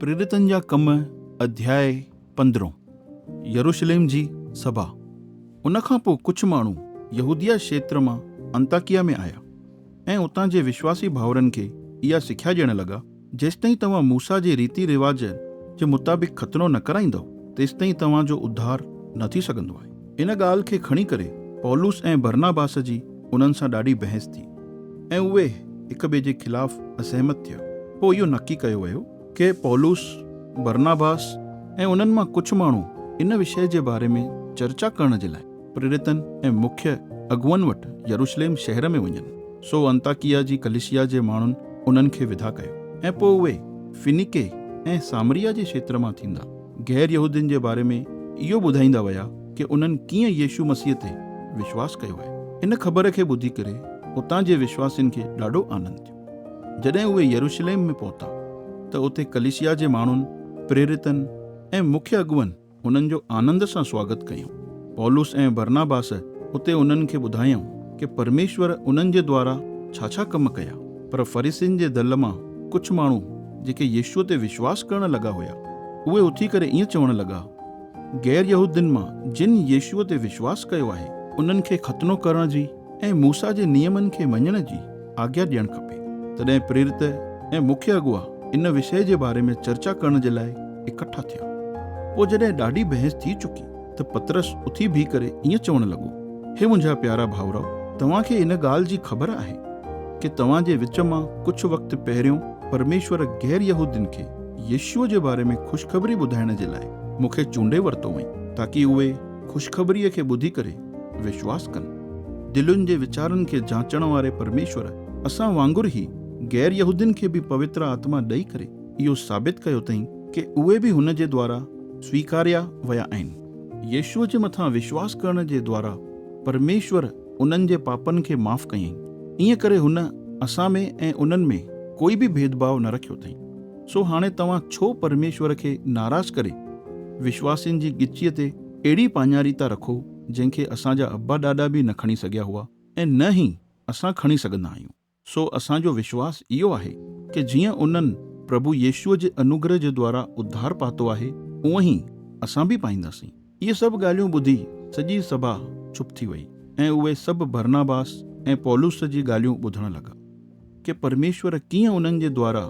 پريريتن جا ڪم اڌياء پندرهون. يروشليم جي سڀا. ان کان پوء ڪجهه ماڻهو يهوديه کيتر مان انطاڪيه ۾ آيا ۽ اتان جي وشواسي ڀائرن کي اها سکيا ڏيڻ لڳا، جيستائين توهان موسيٰ جي ريتي رواج جي مطابق ختنو نه ڪرائيندؤ، تيستائين توهان جو اڌار نه ٿي سگهندو آهي. ان ڳالهه کي کڻي ڪري پولس ۽ برناباس جي انهن سان ڏاڍي بحث ٿي ۽ اهي هڪ ٻئي جي خلاف اسهمت ٿيا. پوء اهو نڪي ڪيو ويو ڪي پولس، برناباس ۽ انهن مان ڪجهه ماڻهو ان وشيه جي باري ۾ چرچا ڪرڻ جي لاء پريريتن ۽ مکيه اڳواڻن وٽ يروشليم شهر ۾ وڃن. سو انطاڪيه جي ڪليسيا جي ماڻهن انهن کي وڌا ڪيو ۽ پوء اهي فينيڪي ۽ سامريه جي کيتر مان ٿيندا غير يهودين جي باري ۾ اهو ٻڌائيندا ويا ڪي انهن ڪيئن يسوع مسيح تي وشواس ڪيو آهي. ان خبر کي ٻڌي ڪري اتان جي وشواسين کي ڏاڍو آنند ٿيو. جڏهن اهي يروشليم ۾ پهتا ته اتي ڪليسيا جي ماڻهن، پريريتن ۽ مکيه اڳواڻن انهن جو آنند سان سواگت ڪيو. پولس ۽ برناباس اتي انهن کي ٻڌايائون ڪي پرميشور انهن جي دوارا ڇا ڇا ڪم ڪيا. پر فريسين جي دل مان ڪجهه ماڻهو جيڪي يسوع تي وشواس ڪرڻ لڳا هيا، اهي اٿي ڪري ائين چوڻ لڳا، غير يهودين مان جن يسوع تي وشواس ڪيو آهي، انهن کي ختنو ڪرڻ جي ۽ موسيٰ جي نيمن کي مڃڻ جي آگيا ڏيڻ کپي. تڏهن پريرت ۽ مکيه اڳوا ان وشيه جي باري ۾ چرچا ڪرڻ جي لاء اڪٺا ٿيا. پوء جڏهن ڏاڍي بحث ٿي چڪي ته پطرس اٿي بيهي ڪري ائين چوڻ لڳو، هي منهنجا پيارا ڀائرؤ! توهان کي ان ڳالهه جي خبر آهي ڪي توهان جي وچ مان ڪجهه وقت پهريون پرميشور غير يهودين کي يسوع جي باري ۾ خوشخبري ٻڌائڻ جي لاء مون کي چونڊي ورتو هئائين، تاڪي اهي خوشخبريء کي ٻڌي ڪري وشواس ڪن. دلين جي ويچارن کي جانچڻ واري پرميشور اسان وانگر ئي غير يهودين کي به پوتر آتما ڏئي ڪري اهو ثابت ڪيو اٿئين ڪي اهي به هن جي دوارا سويڪاريا ويا آهن. يسوع جي مٿان وشواس ڪرڻ جي دوارا پرميشور انهن جي پاپن کي معاف ڪيائين. ائين ڪري هن اسان ۾ ۽ انهن ۾ ڪوئي به ڀيدڀاء نه رکيو اٿئين. سو هاڻي توهان ڇو پرميشور کي ناراض ڪري وشواسين جي ڳچيء تي اهڙي پاڃاري ٿا رکو، جنهن کي اسان جا ابا ڏاڏا به نه کڻي سگهيا هئا ۽ نه ئي اسان کڻي سگهندا آهيون. سو اسان جو وشواس اهو آهي ڪي جيئن انهن پرڀو يسوع جي انوگره جي دوارا اڌار پاتو آهي، اونئن ئي اسان به پائينداسين. اهي سڀ ڳالهيون ٻڌي سڄي سڀا چپ ٿي وئي ۽ اهي سڀ برناباس ۽ پولس جي ڳالهيون ٻڌڻ لڳا. ڪي پرميشور ڪيئن انهن جي دوارا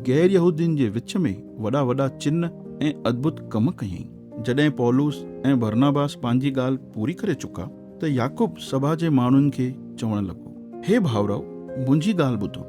غير يهودين جي وچ ۾ وڏا وڏا چن ۽ ادڀت ڪم ڪيائين. جڏهن پولس ۽ برناباس پنهنجي ڳالهه پوري ڪري چڪا ته يعقوب سڀا جي ماڻهن کي چوڻ لڳو، هي ڀائرؤ، منهنجي ڳالهه ٻڌو.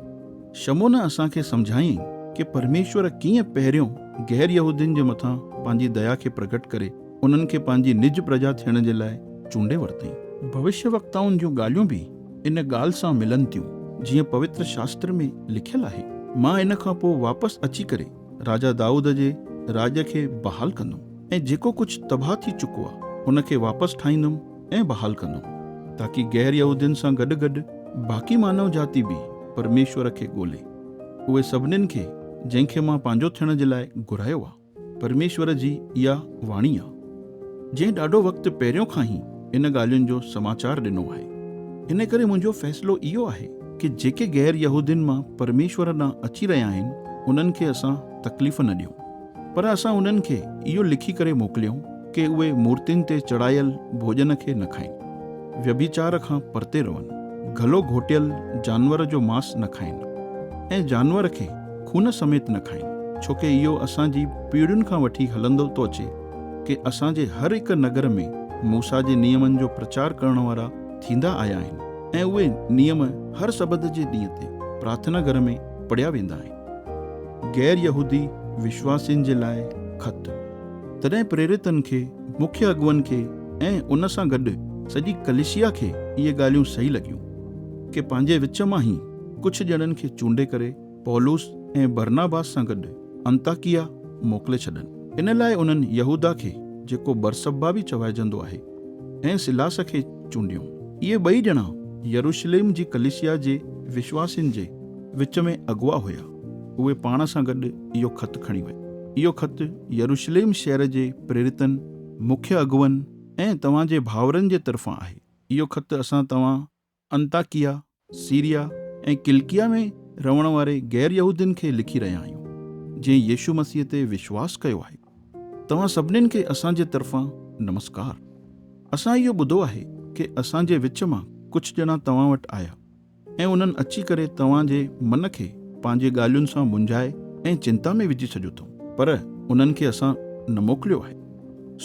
شمعون اسان کي سمجهايائين ڪي پرميشور ڪيئن پهريون غير يهودين جي مٿان پنهنجي ديا کي پرگهٽ ڪري انهن کي پنهنجي نج پرجا ٿيڻ جي لاء چونڊي ورتائين. ڀوشيه وڪتائن جون ڳالهيون به ان ڳالهه سان ملن ٿيون، جيئن پوتر شاستر ۾ لکيل آهي، مان ان کان پوء واپس اچي ڪري راجا دائود جي راڄ کي بحال ڪندم ۽ جيڪو ڪجهه تباهه ٿي چڪو آهي، ان کي واپس ٺاهيندم ۽ بحال ڪندم، تاڪي غير يهودين سان گڏ گڏ باقي مانو جاتي به پرميشور کي ڳولي. اهي سڀنين کي جنهن کي مان پنهنجو ٿيڻ جي لاء گهرايو آهي. پرميشور جي اها واڻي آ، جنهن ڏاڍو وقت پهريون کان ئي ان ڳالهين جو سماچار ڏنو آهي. ان ڪري منهنجو فيصلو اهو آهي ڪي جيڪي غير يهودين مان پرميشور ڏانهن اچي رهيا آهن، انهن کي اسان تڪليف نه ڏيون. پر اسان انهن کي اهو لکي ڪري موڪليون ڪي اهي مورتين تي چڙهايل ڀوڄن کي نه کائين، ويڀيچار کان پرتي رهن، گلو گهوٽيل جانور جو ماس نه کائين ۽ جانور کي خون سميت نه کائين، ڇوڪه اهو اسان جي پيڙهين کان وٺي هلندو ٿو اچي ڪي اسان جي هر هڪ نگر ۾ موسيٰ جي نيمن جو پرچار ڪرڻ وارا ٿيندا آيا آهن ۽ اهي نيم هر سبت جي ڏينهن تي پرارٿنا گهر ۾ پڙهيا ويندا آهن. غير يهودي وشواسين جي لاء خط. تڏهن پريريتن کي، مکيه اڳواڻن کي ۽ ان سان گڏ سڄي ڪليسيا کي اهي ڳالهيون صحيح لڳيون ڪي پنهنجي وچ مان ئي ڪجهه ڄڻن کي چونڊي ڪري پولس ۽ برناباس سان گڏ انطاڪيه موڪلي ڇڏن. ان لاء انهن يهوداه کي، جيڪو برسبا به چوائجندو آهي، ۽ سيلاس کي چونڊيو. اهي ٻئي ڄڻا يروشليم جي ڪليسيا جي وشواسين جي وچ ۾ اڳوا هيا. اهي پاڻ سان گڏ اهو خط کڻي ويا. اهو خط يروشليم شهر جي پريريتن، مکيه اڳواڻن ۽ توهان جي ڀائرن جي طرفان آهي. اهو خط اسان توهان انطاڪيه، سيريا ۽ ڪلڪيه ۾ رهڻ واري غير يهودين کي لکي رهيا آهيون. جنهن يسوع مسيح تي وشواس ڪيو آهي. توهان سڀنين کي اسان جي طرفان نمسڪار. اسان اهو ٻڌو آهي ڪي اسان جي وچ مان ڪجهه ڄڻا توهان وٽ آيا ۽ انهن اچي ڪري توهان جي من کي پنهنجي ڳالهين سان منجهائي ۽ چنتا ۾ وجهي ڇڏيو اٿئون، پر انهن کي اسان نه موڪليو آهي.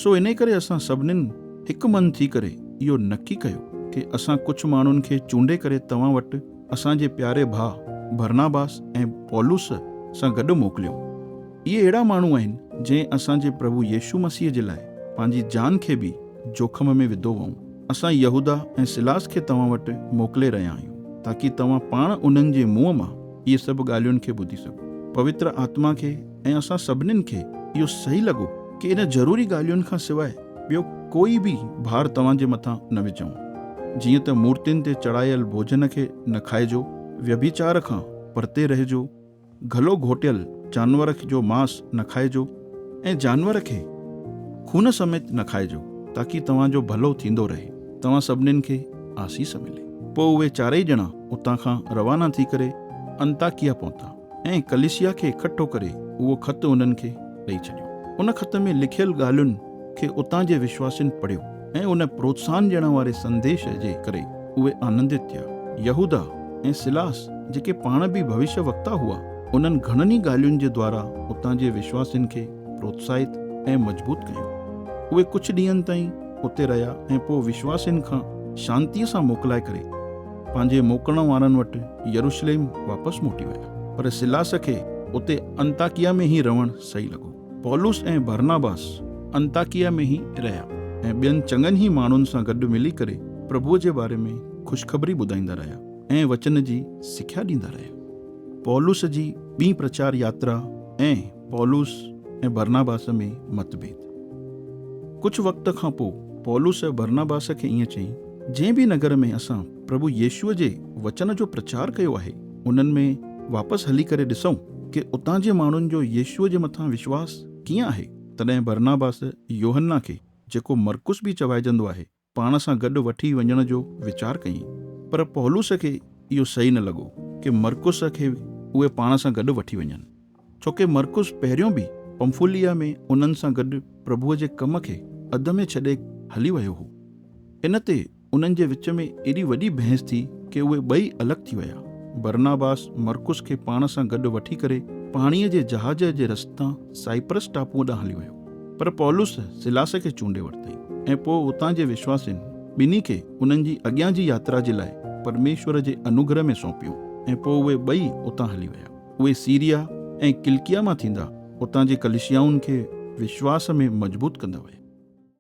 سو انهي ڪري اسان سڀنين هڪ من ٿي ڪري اهو نڪي ڪيو ڪي اسان ڪجهه ماڻهن کي چونڊي ڪري توهان وٽ اسان جي پياري ڀاء برناباس ۽ پولس سان گڏ موڪليون. اهي اهڙا ماڻهو آهن جنهن اسان جي پرڀو يسوع مسيح جي لاء پنهنجي جان کي به جوکم ۾ وڌو هئائون. اسان يهوداه ۽ سيلاس کي توهان وٽ موڪلي رهيا آهيون، تاڪي توهان پاڻ انهن جي منهن مان اهي سڀ ڳالهين کي ٻڌي سگهو. پوتر آتما کي ۽ اسان سڀنين کي اهو صحيح لڳو ڪي ان ضروري ڳالهين کان سواء ٻيو ڪوئي به ڀار توهان جي مٿان نه وجهون، جيئن ته مورتين تي چڙهايل ڀوڄن کي نه کائجو، ويڀيچار کان پرتي رهجو، گلو گهوٽيل جانور جو ماس نه کائجو ۽ جانور کي خون سميت نه کائجو، تاڪي توهان جو ڀلو ٿيندو رهي، توهان سڀنين کي آسيس ملي. پوء اهي چارئي ڄڻا اتان کان روانا ٿي ڪري انطاڪيه پهتا ۽ ڪليسيا کي اڪٺو ڪري اهو خط انهن کي ڏئي ڇڏيو. ان خط ۾ لکيل ڳالهين کي اتان جي وشواسين پڙهيو ۽ ان پروتساهن ڏيڻ واري سنديش جي ڪري اهي آنندت ٿيا. يهوداه ۽ سيلاس جيڪي پاڻ به ڀوشيه وڪتا هئا، انهن گهڻن ئي ڳالهين جي دوارا اتان جي وشواسين کي پروتساهت ۽ مضبوط ڪيو. اهي ڪجهه ڏينهن تائين اتي رهيا ۽ پوء وشواسين کان شانتيء سان موڪلائي ڪري پنهنجي موڪلڻ وارن وٽ يروشليم واپس موٽي ويا. پر سيلاس کي اتي انطاڪيه ۾ ئي رهڻ صحيح لڳو. پولس ۽ برناباس انطاڪيه ۾ ئي رهيا ۽ ٻين چڱن ئي ماڻهن سان گڏ ملي ڪري پرڀوء جي باري ۾ خوشخبري ٻڌائيندا رهيا ۽ وچن جي سکيا ڏيندا رهيا. پولس جي ٻي پرچار ياترا ۽ پولس ۽ برناباس ۾ متڀيد. ڪجهه وقت کان پوء پولس برناباس کي ائين چيائين، جنهن به نگر ۾ اسان پرڀو يسوع جي وچن جو پرچار ڪيو آهي، انهن ۾ واپس هلي ڪري ڏسون ڪي اتان جي ماڻهن جو يسوع جي مٿان وشواس ڪيئن آهي. تڏهن برناباس يوحنا کي، جيڪو مرقس به چوائجندو آهي، پاڻ سان گڏ وٺي وڃڻ جو ويچار ڪيائين. پر پولس کي اهو صحيح نه لڳو ڪي مرقس کي اهي پاڻ سان گڏ وٺي وڃن، ڇوڪه مرقس پهريون به پمفليه ۾ انهن سان گڏ پرڀوء جي ڪم کي اڌ ۾ ڇڏي هلي ويو هو. ان تي انهن جي وچ ۾ ايڏي وڏي بحث ٿي ڪي اهي ٻئي الڳ ٿي ويا. برناباس مرقس کي پاڻ سان گڏ وٺي ڪري پاڻيء جي جهاز جي رستان سائپرس ٽاپوء ڏانهن هلي ويو. پر پولس سيلاس کي چونڊي ورتائين ۽ پوء اتان جي وشواسين ٻنهي کي انهن جي اڳيان جي ياترا جي لاء پرميشور جي انوگره ۾ سونپيو ۽ پوء اهي ٻئي اتان هلي ويا. اهي سيريا ۽ ڪلڪيا مان ٿيندا اتان جي ڪليسيائن کي وشواس ۾ مضبوط ڪندا ويا.